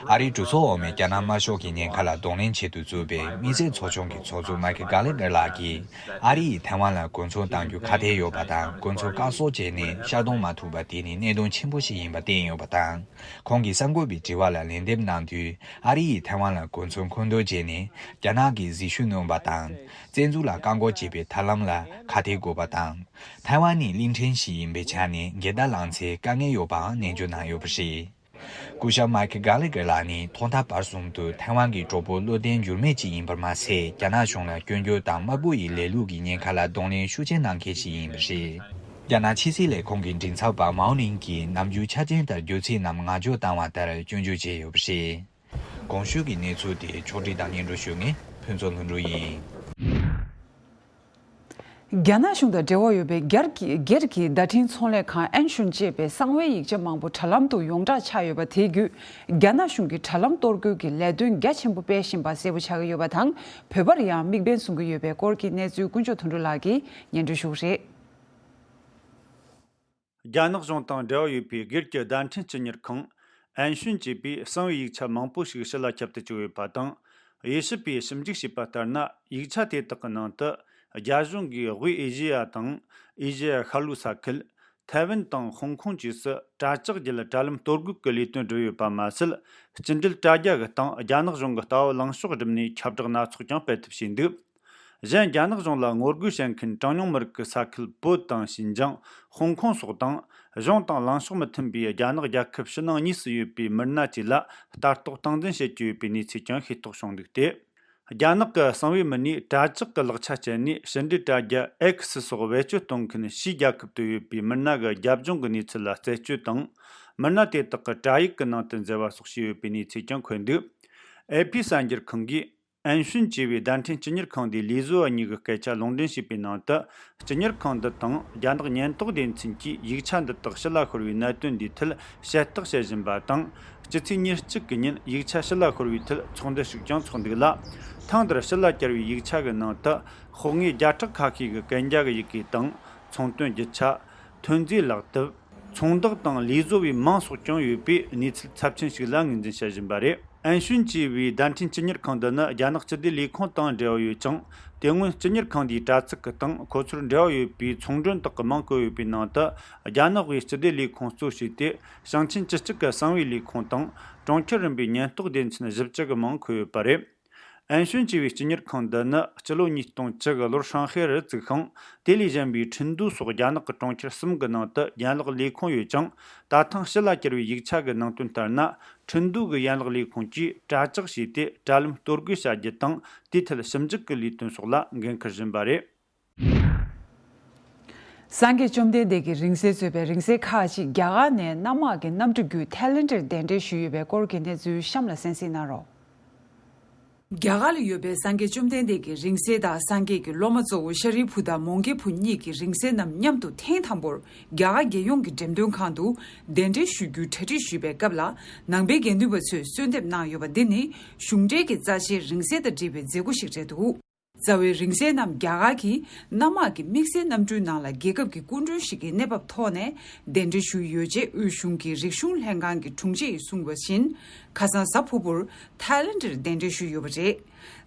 ཨ་རིའི་གྲོས་ཚོགས་འོག་མའི་རྒྱ་ནག་དམར་ཤོག་གི་ཉེན་ཁ་ལ་གདོང་ལེན་ཆེད་དུ་བཙུགས་པའི་དམིགས་བསལ་ཚོགས་ཆུང་གི་ཚོགས་གཙོ་མའི་ཁེལ་གྷ་ལེ་གྷེར་ལགས་ཀྱིས། ཨ་རི་ཡིས་ཐའེ་ཝན་ལ་གོ་མཚོན་གཏང་རྒྱུ་ཁ་གཏད་ཡོད་པ་དང་། གོ་མཚོན་བཀག་སོགས་བྱས་ནས་ཤར་གཏོང་མ་ཐུབ་པ་དེ་ནི་གནད་དོན་ཆེན་པོ་ཞིག་ཡིན་པ་བསྟན་ཡོད་པ་དང་། ཁོང་གིས་གསར་འགོད་པའི་དྲི་བ་ལ་ལན་འདེབས་གནང་དུས། ཨ་རི་ཡིས་ཐའེ་ཝན་ལ་གོ་མཚོན་མཁོ་འདོན་བྱས་ནས་རྒྱ་ནག་གི་ཟིལ་ཤུགས་གནོན་པ་དང་། བཙན་འཛུལ་ལ་བཀག་འགོག་བྱེད་པའི་ཐབས་ལམ་ལ་ཁ་གཏད་དགོས་པ་དང་། ཐའེ་ཝན་ནི་གླིང་ཕྲན་ཞིག་ཡིན་པའི་ཆ་ནས་འགལ་ཟླ་ལངས་ཚེ་དཀའ་ངལ་ཡོད་པའང་ནན་བརྗོད་གནང་ཡོད་པ་རེད། སྐུ་ཞབས་མའི་ཁེལ་གྷ་ལེ་གྷེར་ལགས་ནི་ཐོག་མཐའ་བར་གསུམ་དུ་ཐའེ་ཝན་གྱི་གྲོགས་པོ་བློ་བརྟན་འགྱུར་མེད་ཅིག་ཡིན་པར་མ་ཟད། རྒྱ་ནག་གཞུང་ལ་སྐྱོན་བརྗོད་དང་དམར་པོ་ཡི་ལས་ལུགས་ཀྱི་ཉེན་ཁ་ལ་གདོང་ལེན་ཤུགས་ཆེ་གནང་མཁན་ཞིག་ཡིན་པ་རེད། རྒྱ་ནག་ཕྱི་སྲིད་ལས་ཁུངས་ཀྱི་མགྲིན་ཚབ་པ་མའོ་ནིང་གིས་ནམ་རྒྱུན་ཆ་རྐྱེན་ལྟར་རྒྱུ་ཚིག་རྣམས་ངག་བརྗོད་བཏང་བ་ལྟར་སྐྱོན་བརྗོད་བྱས་ཡོད་པ་རེད། གོང་ཞུས་ཀྱི་གནས་ཚུལ་དེ་ཕྱོགས་སྒྲིག་དང་སྙན་སྒྲོན་ཞུ་མཁན་ཕུན་ཚོགས་ལྷུན་གྲུབ་ཡིན། རྒྱ་ནག་གཞུང་དང་འབྲེལ་བ་ཡོད་པའི་སྒེར་གྱི་སྒེར་གྱི་བརྡ་འཕྲིན་ཚོང་ལས་ཁང་ཨན་ཤུན་ཅེས་པའི་གསང་བའི་ཡིག་ཆ་མང་པོ་དྲ་ལམ་དུ་ཡོངས་གྲགས་ཆགས་ཡོད་པ་དེའི་བརྒྱུད། རྒྱ་ནག་གཞུང་གིས་དྲ་ལམ་གཏོར་རྒོལ་གྱི་ལས་དོན་རྒྱ་ཆེན་པོ་སྤེལ་བཞིན་པ་གསལ་པོ་ཆགས་ཀྱི་ཡོད་པ་དང་། བོད་པར་ཡང་དམིགས་འབེན་བཟུང་གི་ཡོད་པའི་སྐོར་གྱི་གནས་ཚུལ་དཀོན་མཆོག་དོན་གྲུབ་ལགས་ཀྱིས་སྙན་སྒྲོན་ཞུ་གི་རེད། རྒྱ་ནག་གཞུང་དང་འབྲེལ་བ་ཡོད་པའི་སྒེར་གྱི་བརྡ་འཕྲིན་སྤྱི་གཉེར་ཁང་ཨན་ཤུན་ཅེས་པས་གསང་བའི་ཡིག་ཆ་མང་པོ་ཞིག་ཕྱི་ལ་ཁྱབ་གདལ་བྱས་ཡོད་པ་དང་། དབྱེ་ཞིབ་པས་ཞིབ་འཇུག་བྱས་པ་ལྟར་ན། ཡིག་ཆ་དེ་དག་གི་ནང་དུ། རྒྱ་གཞུང་གིས་དབུས་ཨེ་ཤེ་ཡ་དང་། ཨེ་ཤེ་ཡ་ཤར་ལྷོའི་ས་ཁུལ། ཐའེ་ཝན་དང་ཧོང་ཀོང་བཅས་སུ་དྲ་ཇག་བརྒྱུད་དྲ་ལམ་གཏོར་རྒོལ་གྱི་ལས་དོན་བསྒྲུབས་ཡོད་པ་མ་ཟད། སྐྱིན་འགྲུལ་དྲ་རྒྱ་གི་སྟེང་རྒྱ་ནག་གཞུང་གི་ལྟ་བ་ལངས་ཕྱོགས་བསྒྲུབས་ནས་ཁྱབ་བསྒྲགས་སྣ་ཚོགས་ཀྱང་སྤེལ་ཐབས་བྱས་འདུག། གཞན། རྒྱ་ནག་གཞུང་ལ་ངོ་རྒོལ་བྱེད་མཁན་གྲངས་ཉུང་མི་རིགས་ཀྱི་ས་ཁུལ་བོད་དང་ཞིན་ཅང་། ཧོང་ཀོང་སོགས་དང་། གཞུང་དང་ལངས་ཕྱོགས་མི་མཐུན་པའི་རྒྱ་ནག་རྒྱལ་ཁབ་ཕྱི་ནང་གཉིས་སུ་ཡོད་པའི་མི་སྣ་བཅས་ལ་ལྟ་རྟོག་སྟངས་འཛིན་བྱེད་ཀྱི་ཡོད་པའི་གནས་ཚུལ་ཀྱང་ཤེས་རྟོགས་བྱུང་འདུག་སྟེ། རྒྱ་ནག་གི་གསང་བའི་མི་སྣས་དྲ་ཇག་གི་ལག་ཆ་སྤྱད་ནས་ཕྱི་འབྲེལ་དྲ་རྒྱ་ཨེག་སི་སོགས་བེད་སྤྱོད་གཏོང་མཁན་ཕྱིའི་རྒྱལ་ཁབ་ཏུ་ཡོད་པའི་མི་སྣ་གི་རྒྱབ་ལྗོངས་ཀྱི་གནས་ཚུལ་ལ་རྩད་གཅོད་དང་། མི་སྣ་དེ་དག་གི་དྲ་ཡིག་གི་ནང་དུ་འཛུལ་བ་སོགས་བྱས་ཡོད་པའི་གནས་ཚུལ་ཀྱང་འཁོད་འདུག། ཨེ་ཕི་གསར་འགྱུར་ཁང་གིས། ཨན་ཤུན་ཅེས་པའི་བརྡ་འཕྲིན་སྤྱི་གཉེར་ཁང་འདིའི་ལས་བཟོ་བ་གཉིས་ཀྱི་སྐད་ཆ་ལུང་འདྲེན་བྱས་པའི་ནང་དུ། སྤྱི་གཉེར་ཁང་འདི་དང་རྒྱ་ནག་ཉེན་རྟོག་སྡེ་ཚན་གྱིས་ཡིག་ཆ་འདི་དག་ཕྱི་ལ་ཤོར་བའི་གནད་དོན་འདིའི་ཐད་ཞལ་བརྟག་བྱེད་བཞིན་པ་དང་། སྤྱི་ཚེས་ཉེར་གཅིག་གི་ཉིན་ཡིག་ཆ་ཕྱི་ལ་ཤོར་བའི་ཐད་ཚོགས་འདུ་ཞིག་ཀྱང་འཚོགས་འདུག་ལ། ཐེངས་འདིར་ཕྱི་ལ་གྱར་བའི་ཡིག་ཆ་གི་ནང་དུ་ཤོག་ངོས་བརྒྱ་ཕྲག་ཁ་ཤས་ཀྱི་གན་རྒྱ་གི་ཡི་གེ་དང་། ཚོང་དོན་རྒྱུ་ཆ། ཐོན་རྫས་ལག་དེབ། ཚོང་བདག་དང་ལས་བཟོ་བའི་མིང་སོགས་ཀྱང་ཡོད་པས་གནས་ཚུལ་ཚབས་ཆེན་ཞིག་ལ་ངོས་འཛིན་བྱེད་བཞིན་པ་རེད། ཨན་ཤུན་ཅེས་པའི་བརྡ་འཕྲིན་སྤྱི་གཉེར་ཁང་འདི་ནི་རྒྱ་ནག་སྤྱི་བདེ་ལས་ཁུངས་དང་འབྲེལ་བ་ཡོད་ཅིང་། དེ་སྔོན་སྤྱི་གཉེར་ཁང་འདིའི་དྲ་ཚིགས་ཀྱི་སྟེང་ཁོ་ཚོར་འབྲེལ་བ་ཡོད་པའི་ཚོང་མགྲོན་དག་གི་མིང་བཀོད་ཡོད་པའི་ནང་དུ། རྒྱ་ནག་པའི་སྤྱི་བདེ་ལས་ཁུངས་གཙོ་བྱས་ཏེ། ཞིང་ཆེན་བཅུ་གཅིག་གི་གསང་བའི་ལས་ཁུངས་དང་། གྲོང་ཁྱེར་རིམ་པའི་ཉེན་རྟོག་སྡེ་ཚན་བཞི་བཅུ་གི་མིང་འཁོད་ཡོད་པ་རེད། ཨན་ཤུན་ཅེས་པའི་སྤྱི་གཉེར་ཁང་འདི་ནི་སྤྱི་ལོ་ཉིས་སྟོང་བཅུ་གི་ལོར་ཧྲང་ཧའེ་རུ་བཙུགས་ཤིང་། དེ་ལས་གཞན་པའི་ཁྲིན་ཏུའུ་སོགས་རྒྱ་ནག་གི་གྲོང་ཁྱེར་གསུམ་གྱི་ནང་དུ་ཡན་ལག་ལས་ཁུངས་ཡོད་ཅིང་། ད་ཐེངས་ཕྱི་ལ་གྱར་བའི་ཡིག་ཆ་གི་ནང་དོན་ལྟར་ན། ཁྲིན་ཏུའུ་གི་ཡན་ལག་ལས་ཁུངས་ཀྱིས་དྲ་ཇག་བྱས་ཏེ་དྲ་ལམ་གཏོར་རྒོལ་བྱ་རྒྱུ་དང་། དེའི་ཐད་ཞིབ་འཇུག་གི་ལས་དོན་སོགས་ལ་འགན་འཁུར་བཞིན་པ་རེད། སངས་རྒྱས་བཅོམ་ལྡན་འདས་ཀྱི་རིང་བསྲེལ་གཙོས་པའི་རིང་བསྲེལ་ཁག་ཅིག་རྒྱ་གར་ནས་གནམ་དམག་གི་གནམ་གྲུ་བརྒྱུད་ཐའི་ལེན་ཌར་གདན་འདྲེན་ཞུས་ཡོད་པའི་སྐོར་གྱི་གནས་ཚུལ་གཤམ་ལ་གསན་གཟིགས་གནང་རོགས། རྒྱ་གར་ལ་ཡོད་པའི་སངས་རྒྱས་བཅོམ་ལྡན་འདས་ཀྱི་རིང་བསྲེལ་དང་། སངས་རྒྱས་ཀྱི་སློབ་མ་གཙོ་བོ་ཤཱ་རིའི་བུ་དང་མོའུ་འགལ་བུ་གཉིས་ཀྱི་རིང་བསྲེལ་རྣམས་མཉམ་དུ་ཐེངས་དང་པོར་རྒྱ་གར་རྒྱལ་ཡོངས་ཀྱི་འགྲེམས་སྟོན་ཁང་དུ་གདན་འདྲེན་ཞུ་རྒྱུའི་གྲ་སྒྲིག་ཞུས་པའི་སྐབས་ལ། ནང་པའི་དགེ་འདུན་པ་ཚོས་གསོལ་འདེབས་གནང་ཡོད་པ་འདི་ནི་གཞུང་འབྲེལ་གྱི་རྩ་ཆེའི་རིང་བསྲེལ་དང་འབྲེལ་བའི་མཛད་སྒོ་ཞིག་རེད་འདུག། རྩ་བའི་རིང་བསྲེལ་རྣམས་རྒྱ་གར་གྱི་གནམ་དམག་གི་དམིགས་བསལ་གནམ་གྲུའི་ནང་ལ་རྒྱལ་ཁབ་ཀྱི་སྐུ་མགྲོན་ཞིག་གི་གནས་བབ་ཐོག་ནས་གདན་འདྲེན་ཞུས་ཡོད་ཅེས་དབུས་གཞུང་གི་རིག་གཞུང་ལྷན་ཁང་གི་དྲུང་ཆེ་ཡིས་གསུངས་པ་བཞིན། ཁ་སང་གཟའ་ཕུར་བུར་ཐའི་ལེན་ཌར་གདན་འདྲེན་ཞུས་ཡོད་པ་རེད།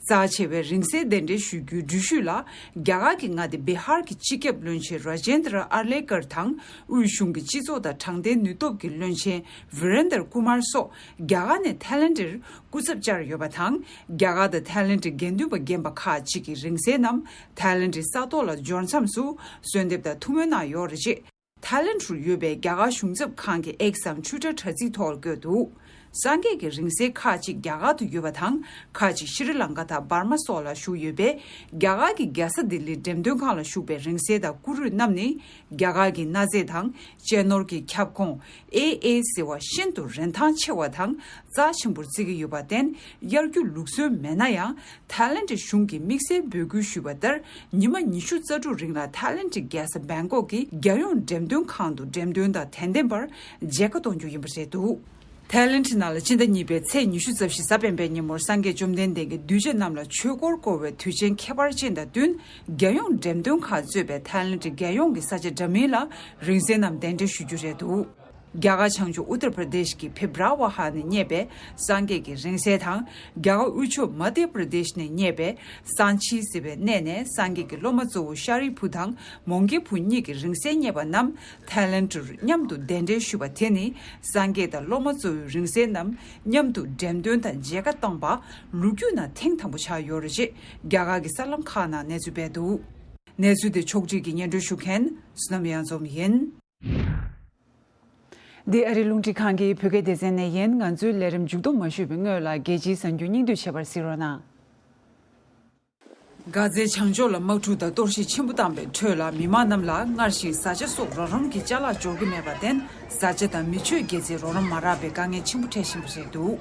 རྩ་ཆེ་བའི་རིང་བསྲེལ་གདན་འདྲེན་ཞུ་རྒྱུའི་འགྲུལ་བཞུད་ལ། རྒྱ་གར་གྱི་མངའ་སྡེ་བི་ཧར་གྱི་སྤྱི་ཁྱབ་བློན་ཆེན་ར་ཇེན་དྲ་ཨར་ལེ་ཀར་དང་། དབུས་གཞུང་གི་སྤྱི་ཚོགས་དང་དྲང་བདེན་ནུས་སྟོབས་ཀྱི་བློན་ཆེན་ཝི་རེན་དར་ཀུ་མར་སོགས། རྒྱ་གར་ནས་ཐའི་ལེན་ཌར་སྐུ་ཚབ་བཅར་ཡོད་པ་དང་། རྒྱ་གར་དང་ཐའི་ལེན་ཌི་དགེ་འདུན་པ་རྒན་པ་ཁག་ཅིག་གིས་རིང་བསྲེལ་རྣམས་ཐའི་ལེན་ཌི་ས་ཐོག་ལ་འབྱོར་མཚམས་སུ་གསོལ་འདེབས་དང་ཐུགས་སྨོན་གནང་ཡོད་རེད་ཅེས། ཐའི་ལེན་ཌི་རུ་ཡོད་པའི་རྒྱ་གར་གཞུང་ཚབ་ཁང་གི་ཨེག་སམ་ཊུ་ཊར་དྲ་ཚིགས་ཐོག་བཀོད་འདུག། སངས་རྒྱས་ཀྱི་རིང་བསྲེལ་ཁག་ཅིག་རྒྱ་གར་དུ་ཡོད་པ་དང་། ཁག་ཅིག་ཤྲི་ལང་ཀ་དང་འབར་མ་སོགས་ལ་བཞུགས་ཡོད་པས། རྒྱ་གར་གྱི་རྒྱལ་ས་ལྡི་ལིའི་འགྲེམས་སྟོན་ཁང་ལ་བཞུགས་པའི་རིང་བསྲེལ་དང་སྐུ་རུས་རྣམས་ནི། རྒྱ་གར་གྱི་གནའ་རྫས་དང་གཅེས་ནོར་གྱི་ཁྱབ་ཁོངས་ཨེ་ཨེ་ཟེར་བ་ཤིན་ཏུ་རིན་ཐང་ཆེ་བ་དང་རྩ་ཆེན་པོར་བརྩི་གི་ཡོད་པར་བརྟེན། གཡར་རྒྱུ་ལུགས་སྲོལ་མེད་ན་ཡང་། ཐའི་ལེན་ཌི་གཞུང་གིས་དམིགས་བསལ་འབོད་སྐུལ་ཞུས་པ་ལྟར། ཉི་མ་ཉི་ཤུ་རྩ་དྲུག་རིང་ལ་ཐའི་ལེན་ཌི་རྒྱལ་ས་བེང་ཀོག་གི་རྒྱལ་ཡོངས་འགྲེམས་སྟོན་ཁང་དུ་འགྲེམས་སྟོན་དང་དད་ལྡན་པར་མཇལ་ཁ་གཏོང་རྒྱུ་ཡིན་པ་རེད་འདུག། ཐའི་ལེན་ཌི་ནང་ལ་སྤྱི་ཟླ་གཉིས་པའི་ཚེས་ཉི་ཤུ་རྩ་བཞི་གཟའ་སྤེན་པའི་ཉིན་མོར་སངས་རྒྱས་བཅོམ་ལྡན་འདས་ཀྱིས་གདུལ་བྱ་རྣམས་ལ་ཆོས་འཁོར་བསྐོར་བའི་དུས་ཆེན་ཁྱད་པར་ཅན་དང་བསྟུན། རྒྱལ་ཡོངས་འགྲེམས་སྟོན་ཁང་གཙོས་པའི་ཐའི་ལེན་ཌི་རྒྱལ་ཡོངས་ཀྱི་ས་ཆ་འདྲ་མིན་ལ་རིང་བསྲེལ་རྣམས་གདན་འདྲེན་ཞུ་རྒྱུ་རེད་འདུག། རྒྱ་གར་བྱང་ཕྱོགས་ཨུ་ཏར་པྲ་དེཤ་གི་ཕིབ་ར་ཝ་ཧ་ནས་རྙེད་པའི་སངས་རྒྱས་ཀྱི་རིང་བསྲེལ་དང་། རྒྱ་གར་དབུས་ཕྱོགས་མ་དྷྱ་པྲ་དེཤ་ནས་རྙེད་པའི་སང་ཆི་ཟེར་བའི་གནས་ནས་སངས་རྒྱས་ཀྱི་སློབ་མ་གཙོ་བོ་ཤཱ་རིའི་བུ་དང་མོའུ་འགལ་བུ་གཉིས་ཀྱི་རིང་བསྲེལ་རྙེད་པ་རྣམས་ཐའི་ལེན་ཌུར་མཉམ་དུ་གདན་འདྲེན་ཞུས་པ་དེ་ནི། སངས་རྒྱས་དང་སློབ་མ་གཙོ་བོའི་རིང་བསྲེལ་རྣམས་མཉམ་དུ་འགྲེམས་སྟོན་དང་མཇལ་ཁ་བཏང་པ་ལོ་རྒྱུས་ནང་ཐེངས་དང་པོ་ཆགས་ཡོད་རེད་ཅེས་རྒྱ་གར་གྱི་གསར་ལམ་ཁག་ནང་གནས་ཚུལ་སྤེལ་འདུག་གནས་ཚུལ་དེ་ཕྱོགས་སྒྲིག་གིས་སྙན་སྒྲོན་ཞུ་མཁན་བསོད་ནམས་གཡང་འཛོམས་ཡིན། འདི་ཨ་རིའི་རླུང་འཕྲིན་ཁང་གི་བོད་སྐད་སྡེ་ཚན་ནས་ཡིན། ང་ཚོའི་ལས་རིམ་མཇུག་བསྡོམས་མ་ཞུས་པའི་སྔོན་ལ་རྒྱལ་སྤྱིའི་གསར་འགྱུར་སྙིང་བསྡུས་བྱེད་པར་གཟིགས་རོགས་གནང་། གྷ་ཛའི་བྱང་ཕྱོགས་ལ་དམག་འཁྲུག་དང་གཏོར་བཤིག་ཆེན་པོ་བཏང་པའི་ཁྲོད་ལ། མི་མང་རྣམས་ལ་སྔར་བཞིན་བཟའ་བཅའ་སོགས་རོགས་རམ་གྱི་ཅ་ལག་འབྱོར་གྱི་མེད་པར་བརྟེན། བཟའ་བཅའ་དང་མི་ཆོས་སྒྱུ་རྩལ་རོགས་རམ་མ་རག་པའི་དཀའ་ངལ་ཆེན་པོ་འཕྲད་བཞིན་པ་རེད་འདུག་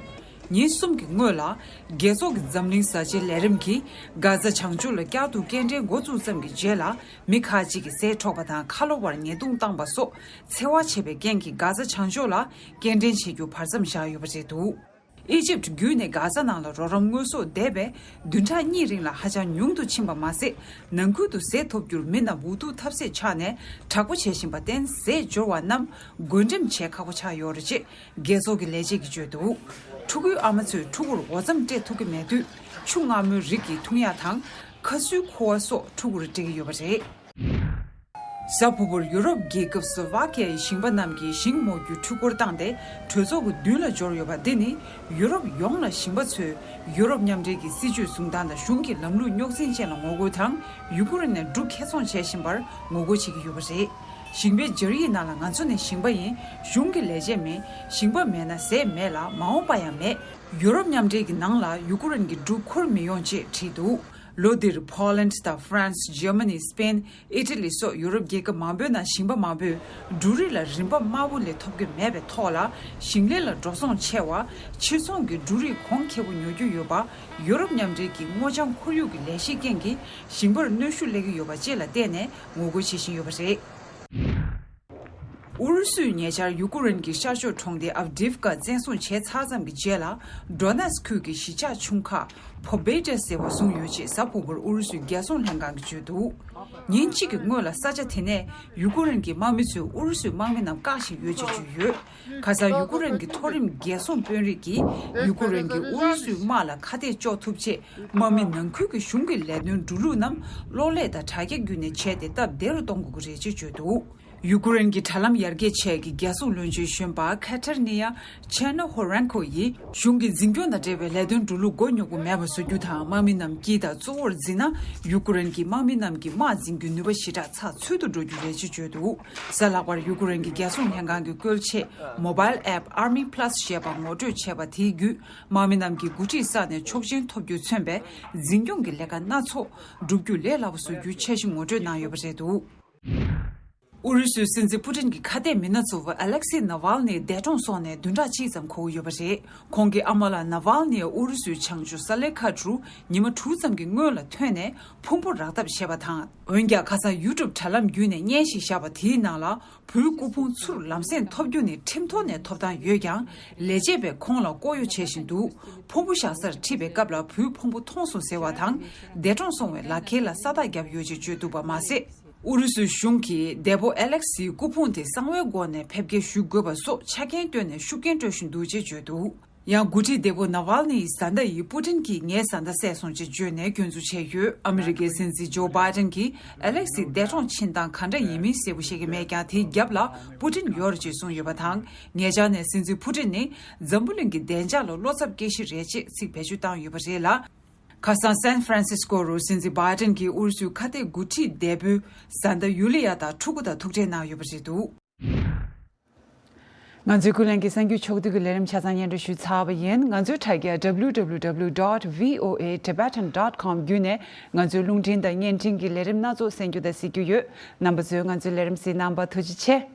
ཉིན་གསུམ་གྱི་སྔོན་ལ། རྒྱལ་ཚོགས་ཀྱི་འཛམ་གླིང་བཟའ་བཅའི་ལས་རིམ་གྱིས་གྷ་ཛ་བྱང་ཕྱོགས་ལ་བསྐྱར་དུ་སྐྱེལ་འདྲེན་འགོ་བཙུགས་ཙམ་གྱི་རྗེས་ལ། མི་ཁག་ཅིག་གིས་ཟས་འཕྲོག་པ་དང་ཁ་ལོ་བར་ཉེས་རྡུང་བཏང་པ་སོགས་འཚེ་བ་བྱས་པའི་རྐྱེན་གྱིས་གྷ་ཛ་བྱང་ཕྱོགས་ལ་སྐྱེལ་འདྲེན་བྱེད་རྒྱུ་བར་མཚམས་བཞག་ཡོད་པ་རེད་འདུག་ཨི་ཇིབ་བརྒྱུད་ནས་གྷ་ཛ་ནང་ལ་རོགས་རམ་དངོས་ཟོག་འདས་པའི་བདུན་ཕྲག་གཉིས་རིང་ལ་ཧ་ཅང་ཉུང་དུ་ཕྱིན་པ་མ་ཟད། ནང་ཁུལ་དུ་ཟས་ཐོབ་རྒྱུར་མི་རྣམས་འུ་ཐུག་ཐབས་ཟད་ཆགས་ནས་དྲག་པོ་བྱེད་བཞིན་པར་བརྟེན། ཟས་འབྱོར་བ་རྣམས་བགོ་འགྲེམས་བྱེད་ཁག་པོ་ཆགས་ཡོད་རེད་ཅེས་རྒྱལ་ཚོགས་ཀྱི་ལས་བྱེད་ཀྱིས་བརྗོད་འདུག་ཕྲུ་གུའི་ཨ་མ་ཚོས་ཕྲུ་གུར་འོ་རྩམ་སྤྲད་ཐུབ་ཀྱི་མེད་དུས། ཆུ་མངར་མོའི་རིགས་ཀྱི་འཐུང་ཡག་དང་། ཁ་སུའི་ཁུ་བ་སོགས་ཕྲུ་གུར་སྤྲད་ཀྱི་ཡོད་པ་རེད། གཟའ་ཕུར་བུར་ཡུ་རོབ་རྒྱལ་ཁབ་སུ་ཝ་ཀེ་ཡའི་ཞིང་པ་རྣམས་ཀྱིས་ཞིང་རྨོ་རྒྱུའི་འཕྲུལ་འཁོར་བཏང་སྟེ། གྲོས་ཚོགས་ཀྱི་མདུན་ལ་འབྱོར་ཡོད་པ་འདི་ནི། ཡུ་རོབ་ཡོངས་ལ་ཞིང་པ་ཚོས་ཡུ་རོབ་མཉམ་འབྲེལ་གྱི་སྲིད་ཇུས་བཟུང་སྟངས་དང་གཞུང་གི་ལམ་ལུགས་རྙོག་འཛིང་ཅན་ལ་ངོ་རྒོལ་དང་། ཡུ་ཀེ་རེན་ནས་འབྲུ་ཁྱེར་ཚོང་བྱེད་བཞིན་པར་ངོ་རྒོལ་བྱེད་ཀྱི་ཡོད་པ་རེད། ཞིང་པའི་སྦྱར་ཡིག་ནང་ལ། ང་ཚོ་ནི་ཞིང་པ་ཡིན། གཞུང་གི་ལས་བྱེད་མིན། ཞིང་པ་མེད་ན་ཟས་མེད་ལ། མ་འོངས་པ་ཡང་མེད། ཡུ་རོབ་མཉམ་འབྲེལ་གྱི་ནང་ལ་ཡུ་ཀེ་རེན་གྱི་འབྲུ་འཁུར་མི་ཡོང་ཅེས་བྲིས་འདུག་ལོ་འདིར་ཕོ་ལན་དང་ཧྥ་རན་སི། ཇར་མ་ནི། སི་པེན། ཨི་ཊ་ལི་སོགས་ཡུ་རོབ་རྒྱལ་ཁབ་མང་པོའི་ནང་ཞིང་པ་མང་པོས་འབྲུ་རིགས་ལ་རིན་པ་དམའ་བོ་ལས་ཐོབ་ཀྱི་མེད་པའི་ཐོག་ལ། ཞིང་ལས་ལ་འགྲོ་སོང་ཆེ་བ། ཕྱིར་ཚོང་གི་འབྲུ་རིགས་གོང་ཁེ་པོ་ཉོ་རྒྱུ་ཡོད་པ། ཡུ་རོབ་མཉམ་འབྲེལ་གྱི་སྔོ་ལྗང་ཁོར་ཡུག་གི་ལས་གཞིའི་རྐྱེན་གྱིས་ཞིང་པར་གནོན་ཤུགས་སླེབས་ཀྱི་ཡོད་པ་བཅས་ལ་བརྟེན་ནས་ངོ་རྒོལ་བྱེད་བཞིན་ཡོད་པ་རེད། ཨུ་རུ་སུས་ཉེ་ཆར་ཡུ་ཀེ་རེན་གྱི་ཤར་ཕྱོགས་གྲོང་སྡེ་ཨབ་དིབ་ཀ་བཙན་བཟུང་བྱས་ཚར་ཙམ་གྱི་རྗེས་ལ། ཌོ་ནེ་སི་ཁུལ་གྱི་གཞིས་ཆགས་ཆུང་ཁག་ཕོ་བེ་ཏེ་ཟེར་བ་བཟུང་ཡོད་ཅེས་གཟའ་ཕུར་བུར་ཨུ་རུ་སུའི་རྒྱལ་སྲུང་ལྷན་ཁང་གིས་བརྗོད་འདུག་ཉིན་གཅིག་གི་སྔོན་ལ་ས་ཆ་དེ་ནས་ཡུ་ཀེ་རེན་གྱི་དམག་མི་ཚོས་ཨུ་རུ་སུའི་དམག་མི་རྣམས་བཀག་བཞིན་ཡོད་ཅེས་བརྗོད་ཡོད། ཁ་སང་ཡུ་ཀེ་རེན་གྱི་མཐོ་རིམ་རྒྱལ་སྲུང་དཔོན་རིགས་ཀྱིས། ཡུ་ཀེ་རེན་གྱིས་ཨུ་རུ་སུའི་དམག་ལ་ཁ་གཏད་གཅོག་ཐུབ་ཆེད། དམག་མི་ནང་ཁུལ་གྱི་གཞུང་གི་ལས་དོན་འགྲོ་ལུགས་རྣམས་གློག་ཀླད་དང་དྲ་རྒྱ་བརྒྱུད་ནས་བྱས་ཏེ་སྟབས་བདེ་རུ་གཏོང་དགོས་ཀྱི་རེད་ཅེས་བརྗོད་འདུག་ཡུ་ཀེ་རེན་གྱི་དྲ་ལམ་ཡར་རྒྱས་ཆེད་ཀྱི་རྒྱལ་སྲུང་བློན་ཆེན་གཞོན་པ་ཁ་ཐར་ནི་ཡ་ཆེ་ནོ་ཧོ་རན་ཁོ་ཡིས། གཞུང་གི་འཛིན་སྐྱོང་དང་འབྲེལ་བའི་ལས་དོན་འགྲོ་ལུགས་མགོ་རྙོག་པོ་མེད་པ་བཟོ་རྒྱུ་དང་། དམག་མི་རྣམས་དཀྱིལ་དང་གཙོ་བོར་འཛིན་ན། ཡུ་ཀེ་རེན་གྱི་དམག་མི་རྣམས་ཀྱི་དམག་འཛིན་རྒྱུའི་ནུས་པ་ཞེ་དྲག་ཚགས་ཚུད་དུ་འགྲོ་རྒྱུ་རེད་ཅེས་བརྗོད་འདུག་གཟའ་ལྷག་པར་ཡུ་ཀེ་རེན་གྱི་རྒྱལ་སྲུང་ལྷན་ཁང་གི་བཀོལ་ཆས་མོ་བཱལ་ཨེབ་Army Plus ཞེས་པ་ངོ་སྤྲོད་བྱས་པ་དེའི་བརྒྱུད། དམག་མི་རྣམས་ཀྱིས་འགོ་ཁྲིད་ས་ནས་ཆོག་མཆན་ཐོབ་རྒྱུ་མཚོན་པའི་འཛིན་སྐྱོང་གི་ལས་ཀ་སྣ་ཚོགས་བསྒྲུབ་རྒྱུ་ལས་སླ་པོ་བཟོ་རྒྱུའི་འཆར་གཞི་ངོ་སྤྲོད་གནང་ཡོད་པ་རེད་འདུག་ཨུ་རུ་སུའི་སྲིད་འཛིན་པུ་ཏིན་གྱི་ཁ་གཏད་མི་སྣ་གཙོ་བོ་ཨ་ལེག་སི་ནཱ་ཝལ་ནི་འདས་གྲོངས་སོང་ནས་བདུན་ཕྲག་གཅིག་ཙམ་འཁོར་གྱི་ཡོད་པ་རེད། ཁོང་གི་ཨ་མ་ལགས་ནཱ་ཝལ་ནི་ཨུ་རུ་སུའི་བྱང་ཕྱོགས་ས་ལེ་ཁ་ཏུ་རུ་ཉི་མ་དྲུག་ཙམ་གྱི་སྔོན་ལ་ཐོན་ནས་ཕུང་པོ་རག་ཐབས་བྱས་པ་དང་། འོན་ཀྱང་། ཁ་སང་ཡུ་ཊུབ་དྲ་ལམ་བརྒྱུད་ནས་བརྙན་ཞིག་བཞག་པ་དེའི་ནང་ལ། བུའི་སྐུ་ཕུང་ཚུར་ལམ་སེང་ཐོབ་རྒྱུ་ནི་ཁྲིམས་ཐོག་ནས་ཐོབ་ཐང་ཡོད་ཀྱང་། ལས་བྱེད་པས་ཁོང་ལ་ལྐོག་གཡོ་བྱེད་བཞིན་འདུག་ཕུང་པོ་བཞག་སར་ཁྲིད་པའི་སྐབས་ལ་བུའི་ཕུང་པོ་མཐོང་སོང་ཟེར་བ་དང་། འདས་གྲོངས་སོང་བའི་ལག་ཁྱེར་ལ་ས་རྟགས་བརྒྱབ་ཡོད་ཅེས་བརྗོད་འདུག་པ་མ་ཟད། ཨུ་རུ་སུའི་གཞུང་གིས་འདས་པོ་ཨེ་ལེག་སིའི་སྐུ་ཕུང་དེ་གསང་བའི་སྒོ་ནས་ཕེབས་སྐྱེལ་ཞུ་དགོས་པ་སོགས་ཆ་རྐྱེན་བཏོན་ནས་ཤུགས་རྐྱེན་སྤྲོད་བཞིན་འདུག་ཅེས་བརྗོད་འདུག་ཡང་། འགོ་ཁྲིད་འདས་པོ་ནཱ་ཝལ་ནིའི་བཟའ་ཟླ་ཡིས་པུ་ཏིན་གྱིས་ངའི་བཟའ་ཟླ་བསད་སོང་ཅེས་བརྗོད་ནས་སྐྱོན་འཛུགས་བྱས་ཡོད། ཨ་མི་རི་ཀའི་སྲིད་འཛིན་ཇོ་བྷའི་ཏིན་གྱིས་ཨ་ལེག་སི་འདས་གྲོངས་ཕྱིན་སྟངས་ག་འདྲ་ཡིན་མིན་གསལ་པོ་ཤེས་ཀྱི་མེད་ཀྱང་། དེའི་རྒྱབ་ལ་པུ་ཏིན་ཡོད་རེད་ཅེས་གསུངས་ཡོད་པ་དང་། ཉེ་ཆར་ནས་སྲིད་འཛིན་པུ་ཏིན་ནི་འཛམ་བུ་གླིང་གི་བདེ་འཇགས་ལ་བློ་འཚབ་སྐྱེ་གཞི་རེད་ཅེས་ཚིག་བེད་སྤྱོད་བཏང་ཡོད་པ་རེད་ལ། ཁ་སང་སན་ཧྥ་རན་སིས་ཀོ་རུ་སྲིད་འཛིན་བྷའི་ཏིན་གྱིས་ཨུ་རུ་སུའི་ཁ་གཏད་འགོ་ཁྲིད་འདས་པོའི་བཟའ་ཟླ་ཡུ་ལི་ཡ་དང་ཕྲུ་གུ་དང་ཐུག་འཕྲད་གནང་ཡོད་པ་རེད་འདུག་ང་ཚོའི་ཀུན་གླེང་གི་གསར་འགྱུར་ཕྱོགས་བསྡུས་ཀྱི་ལས་རིམ་ཆ་ཚང་སྙན་སྒྲོན་ཞུས་ཚར་བ་ཡིན། ང་ཚོའི་དྲ་རྒྱ་www dot voatibetan dot com བརྒྱུད་ནས་ང་ཚོའི་རླུང་འཕྲིན་དང་བརྙན་འཕྲིན་གྱི་ལས་རིམ་སྣ་ཚོགས་གསན་རྒྱུ་དང་གཟིགས་རྒྱུ་ཡོད། རྣམ་པ་ཚོས་ང་ཚོའི་ལས་རིམ་གཟིགས་གནང་བར་ཐུགས་རྗེ་ཆེ།